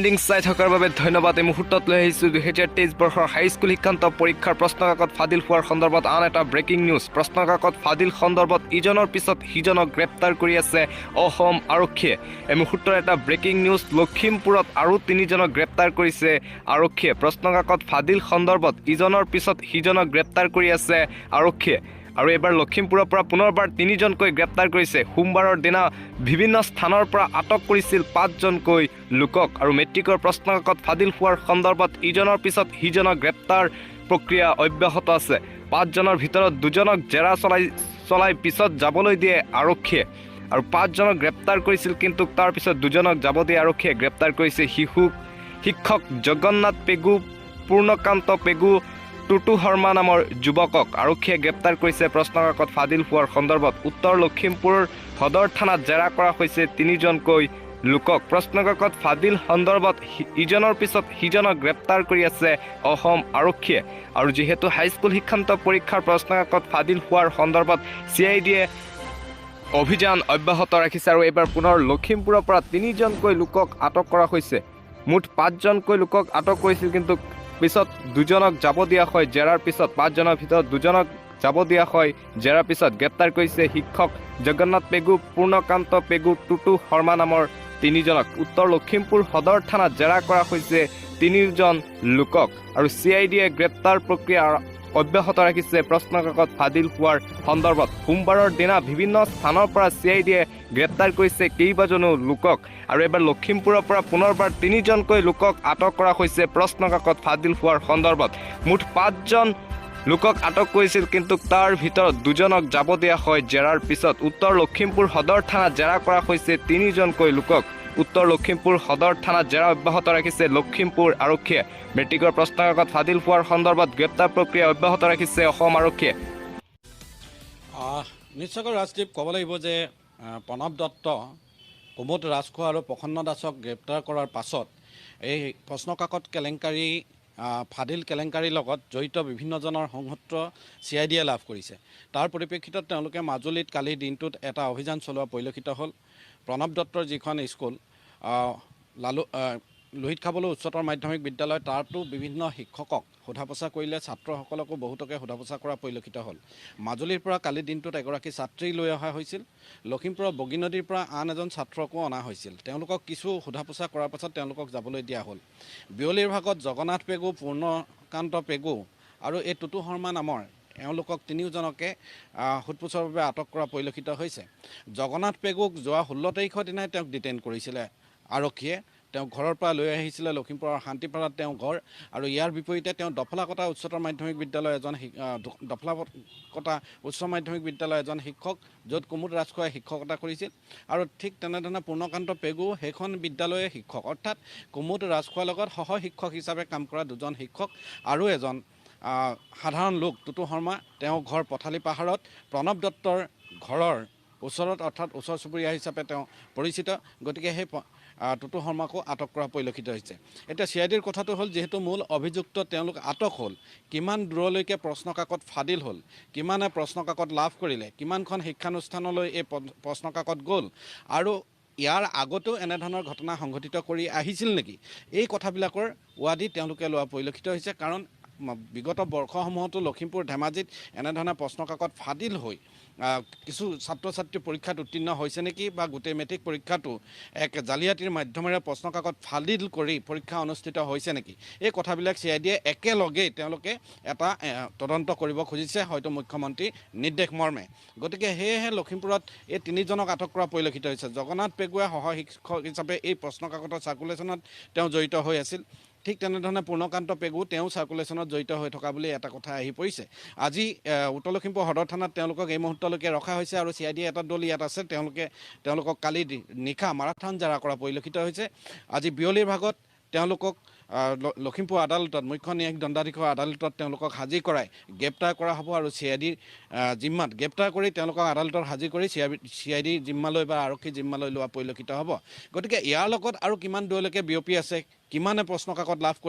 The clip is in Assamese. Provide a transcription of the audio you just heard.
ট্ৰেণ্ডিং চাই থকাৰ বাবে ধন্যবাদ। এই মুহূৰ্তত লৈ আহিছোঁ 2023 বৰ্ষৰ হাইস্কুল শিক্ষান্ত পৰীক্ষাৰ প্ৰশ্নকাকত ফাদিল হোৱাৰ সন্দৰ্ভত আন এটা ব্ৰেকিং নিউজ। প্ৰশ্নকাকত ফাদিল সন্দৰ্ভত ইজনৰ পিছত সিজনক গ্ৰেপ্তাৰ কৰি আছে অসম আৰক্ষীয়ে। এই মুহূৰ্তৰ এটা ব্ৰেকিং নিউজ, লখিমপুৰত আৰু তিনিজনক গ্ৰেপ্তাৰ কৰিছে আৰক্ষীয়ে। প্ৰশ্নকাকত ফাদিল সন্দৰ্ভত ইজনৰ পিছত সিজনক গ্ৰেপ্তাৰ কৰি আছে আৰক্ষীয়ে আৰু এইবাৰ লখিমপুৰৰ পৰা পুনৰবাৰ তিনিজনকৈ গ্ৰেপ্তাৰ কৰিছে। সোমবাৰৰ দিনা বিভিন্ন স্থানৰ পৰা আটক কৰিছিল পাঁচজনকৈ লোকক আৰু মেট্ৰিকৰ প্ৰশ্নকাকত ফাদিল হোৱাৰ সন্দৰ্ভত ইজনৰ পিছত সিজনক গ্ৰেপ্তাৰ প্ৰক্ৰিয়া অব্যাহত আছে। পাঁচজনৰ ভিতৰত দুজনক জেৰা চলাই চলাই পিছত যাবলৈ দিয়ে আৰক্ষীয়ে আৰু পাঁচজনক গ্ৰেপ্তাৰ কৰিছিল, কিন্তু তাৰ পিছত দুজনক যাব দিয়ে আৰক্ষীয়ে। গ্ৰেপ্তাৰ কৰিছে শিশু শিক্ষক জগন্নাথ পেগু, পূৰ্ণকান্ত পেগু, টুটু শৰ্মা নামৰ যুৱকক আৰক্ষীয়ে গ্ৰেপ্তাৰ কৰিছে। প্ৰশ্নকাকত ফাদিল হোৱাৰ সন্দৰ্ভত উত্তৰ লখিমপুৰ সদৰ থানাত জেৰা কৰা হৈছে তিনিজনকৈ লোকক। প্ৰশ্নকাকত ফাদিল সন্দৰ্ভত ইজনৰ পিছত সিজনক গ্ৰেপ্তাৰ কৰি আছে অসম আৰক্ষীয়ে। আৰু যিহেতু হাইস্কুল শিক্ষান্ত পৰীক্ষাৰ প্ৰশ্নকাকত ফাদিল হোৱাৰ সন্দৰ্ভত চি I ডিয়ে অভিযান অব্যাহত ৰাখিছে আৰু এইবাৰ পুনৰ লখিমপুৰৰ পৰা তিনিজনকৈ লোকক আটক কৰা হৈছে। মুঠ পাঁচজনকৈ লোকক আটক কৰিছিল, কিন্তু পিছত দুজনক যাব দিয়া হয় জেৰাৰ পিছত। পাঁচজনৰ ভিতৰত দুজনক যাব দিয়া হয় জেৰাৰ পিছত। গ্ৰেপ্তাৰ কৰিছে শিক্ষক জগন্নাথ পেগু, পূৰ্ণকান্ত পেগু, টুটু শৰ্মা নামৰ তিনিজনক। উত্তৰ লখিমপুৰ সদৰ থানাত জেৰা কৰা হৈছে তিনিজন লোকক আৰু চি I ডিয়ে গ্ৰেপ্তাৰ প্ৰক্ৰিয়া অব্যাহত ৰাখিছে। প্ৰশ্নকাকত ফাদিল হোৱাৰ সন্দৰ্ভত সোমবাৰৰ দিনা বিভিন্ন স্থানৰ পৰা চি I ডিয়ে গ্ৰেপ্তাৰ কৰিছে কেইবাজনো লোকক আৰু এইবাৰ লখিমপুৰৰ পৰা পুনৰবাৰ তিনিজনকৈ লোকক আটক কৰা হৈছে। প্ৰশ্নকাকত ফাদিল হোৱাৰ সন্দৰ্ভত মুঠ পাঁচজন লোকক আটক কৰিছিল, কিন্তু তাৰ ভিতৰত দুজনক যাব দিয়া হয় জেৰাৰ পিছত। উত্তৰ লখিমপুৰ সদৰ থানাত জেৰা কৰা হৈছে তিনিজনকৈ লোকক। উত্তৰ লখিমপুৰ সদৰ থানাত জেৰা অব্যাহত ৰাখিছে লখিমপুৰ আৰক্ষীয়ে। মেট্ৰিকৰ প্ৰশ্নকাকত ফাদিল হোৱাৰ সন্দৰ্ভত গ্ৰেপ্তাৰ প্ৰক্ৰিয়া অব্যাহত ৰাখিছে অসম আৰক্ষীয়ে। নিশ্চয়কৈ ৰাজদীপ, ক'ব লাগিব যে প্ৰণৱ দত্ত, কুমুদ ৰাজখোৱা আৰু প্ৰসন্ন দাসক গ্ৰেপ্তাৰ কৰাৰ পাছত এই প্ৰশ্নকাকত কেলেংকাৰী ফাদিল কেলেংকাৰীৰ লগত জড়িত বিভিন্নজনৰ সংসূত্ৰ চি I ডিয়ে লাভ কৰিছে। তাৰ পৰিপ্ৰেক্ষিতত তেওঁলোকে মাজুলীত কালিৰ দিনটোত এটা অভিযান চলোৱা পৰিলক্ষিত হ'ল। প্ৰণৱ দত্তৰ যিখন স্কুল লালু লোহিত খাবলু উচ্চতৰ মাধ্যমিক বিদ্যালয়, তাতো বিভিন্ন শিক্ষকক সোধা পোছা কৰিলে, ছাত্ৰসকলকো বহুতকে সোধা পোছা কৰা পৰিলক্ষিত হ'ল। মাজুলীৰ পৰা কালি দিনটোত এগৰাকী ছাত্ৰী লৈ অহা হৈছিল। লখিমপুৰৰ বগীনদীৰ পৰা আন এজন ছাত্ৰকো অনা হৈছিল। তেওঁলোকক কিছু সোধা পোছা কৰাৰ পাছত তেওঁলোকক যাবলৈ দিয়া হ'ল। বিয়লিৰ ভাগত জগন্নাথ পেগু, পূৰ্ণকান্ত পেগু আৰু এই টুটু শৰ্মা নামৰ এওঁলোকক তিনিওজনকে সোধ পোছৰ বাবে আটক কৰা পৰিলক্ষিত হৈছে। জগন্নাথ পেগুক যোৱা 16 তাৰিখৰ দিনাই তেওঁক ডিটেইন কৰিছিলে আৰক্ষীয়ে। তেওঁক ঘৰৰ পৰা লৈ আহিছিলে, লখিমপুৰৰ শান্তিপাৰাত তেওঁ ঘৰ। আৰু ইয়াৰ বিপৰীতে তেওঁ দফলাকটা উচ্চতৰ মাধ্যমিক বিদ্যালয়ৰ এজন দফলাকটা উচ্চ মাধ্যমিক বিদ্যালয়ৰ এজন শিক্ষক, য'ত কুমুদ ৰাজখোৱাই শিক্ষকতা কৰিছিল। আৰু ঠিক তেনেধৰণে পূৰ্ণকান্ত পেগু সেইখন বিদ্যালয়ৰ শিক্ষক। অৰ্থাৎ কুমুদ ৰাজখোৱাৰ লগত সহ শিক্ষক হিচাপে কাম কৰা দুজন শিক্ষক আৰু এজন সাধাৰণ লোক টুটু শৰ্মা, তেওঁ ঘৰ পথালি পাহাৰত, প্ৰণৱ দত্তৰ ঘৰৰ ওচৰত, অৰ্থাৎ ওচৰ চুবুৰীয়া হিচাপে তেওঁ পৰিচিত। গতিকে সেই টুটু শৰ্মাকো আটক কৰা পৰিলক্ষিত হৈছে। এতিয়া চি I ডিৰ কথাটো হ'ল, যিহেতু মূল অভিযুক্ত তেওঁলোক আটক হ'ল, কিমান দূৰলৈকে প্ৰশ্নকাকত ফাদিল হ'ল, কিমানে প্ৰশ্নকাকত লাভ কৰিলে, কিমানখন শিক্ষানুষ্ঠানলৈ এই প্ৰশ্নকাকত গ'ল আৰু ইয়াৰ আগতেও এনেধৰণৰ ঘটনা সংঘটিত কৰি আহিছিল নেকি, এই কথাবিলাকৰ উৱাদি তেওঁলোকে লোৱা পৰিলক্ষিত হৈছে। কাৰণ বিগত বৰ্ষসমূহতো লখিমপুৰ, ধেমাজিত এনেধৰণে প্ৰশ্নকাকত ফাদিল হৈ কিছু ছাত্ৰ ছাত্ৰী পৰীক্ষাত উত্তীৰ্ণ হৈছে নেকি বা গোটেই মেট্ৰিক পৰীক্ষাটো এক জালিয়াতিৰ মাধ্যমেৰে প্ৰশ্নকাকত ফাদিল কৰি পৰীক্ষা অনুষ্ঠিত হৈছে নেকি, এই কথাবিলাক চি I ডিয়ে একেলগেই তেওঁলোকে এটা তদন্ত কৰিব খুজিছে, হয়তো মুখ্যমন্ত্ৰীৰ নিৰ্দেশ মৰ্মে। গতিকে সেয়েহে লখিমপুৰত এই তিনিজনক আটক কৰা পৰিলক্ষিত হৈছে। জগন্নাথ পেগুৱে সহ শিক্ষক হিচাপে এই প্ৰশ্নকাকতৰ চাৰ্কুলেশ্যনত তেওঁ জড়িত হৈ আছিল। ঠিক তেনেধৰণে পূৰ্ণকান্ত পেগু, তেওঁ চাৰ্কুলেশ্যনত জড়িত হৈ থকা বুলি এটা কথা আহি পৰিছে। আজি উত্তৰ লখিমপুৰ সদৰ থানাত তেওঁলোকক এই মুহূৰ্তলৈকে ৰখা হৈছে আৰু চি I D এটা দল ইয়াত আছে। তেওঁলোকে তেওঁলোকক কালি নিশা মাৰাথান জেৰা কৰা পৰিলক্ষিত হৈছে। আজি বিয়লিৰ ভাগত তেওঁলোকক লখিমপুৰ আদালতত, মুখ্য ন্যায়িক দণ্ডাধীশৰ আদালতত তেওঁলোকক হাজিৰ কৰাই গ্ৰেপ্তাৰ কৰা হ'ব আৰু চি I ডিৰ জিম্মাত গ্ৰেপ্তাৰ কৰি তেওঁলোকক আদালতত হাজিৰ কৰি চি I ডিৰ জিম্মালৈ বা আৰক্ষীৰ জিম্মালৈ লোৱা পৰিলক্ষিত হ'ব। গতিকে ইয়াৰ লগত আৰু কিমান দূৰলৈকে বিয়পি আছে, কিমানে প্ৰশ্নকাকত লাভ কৰিছে।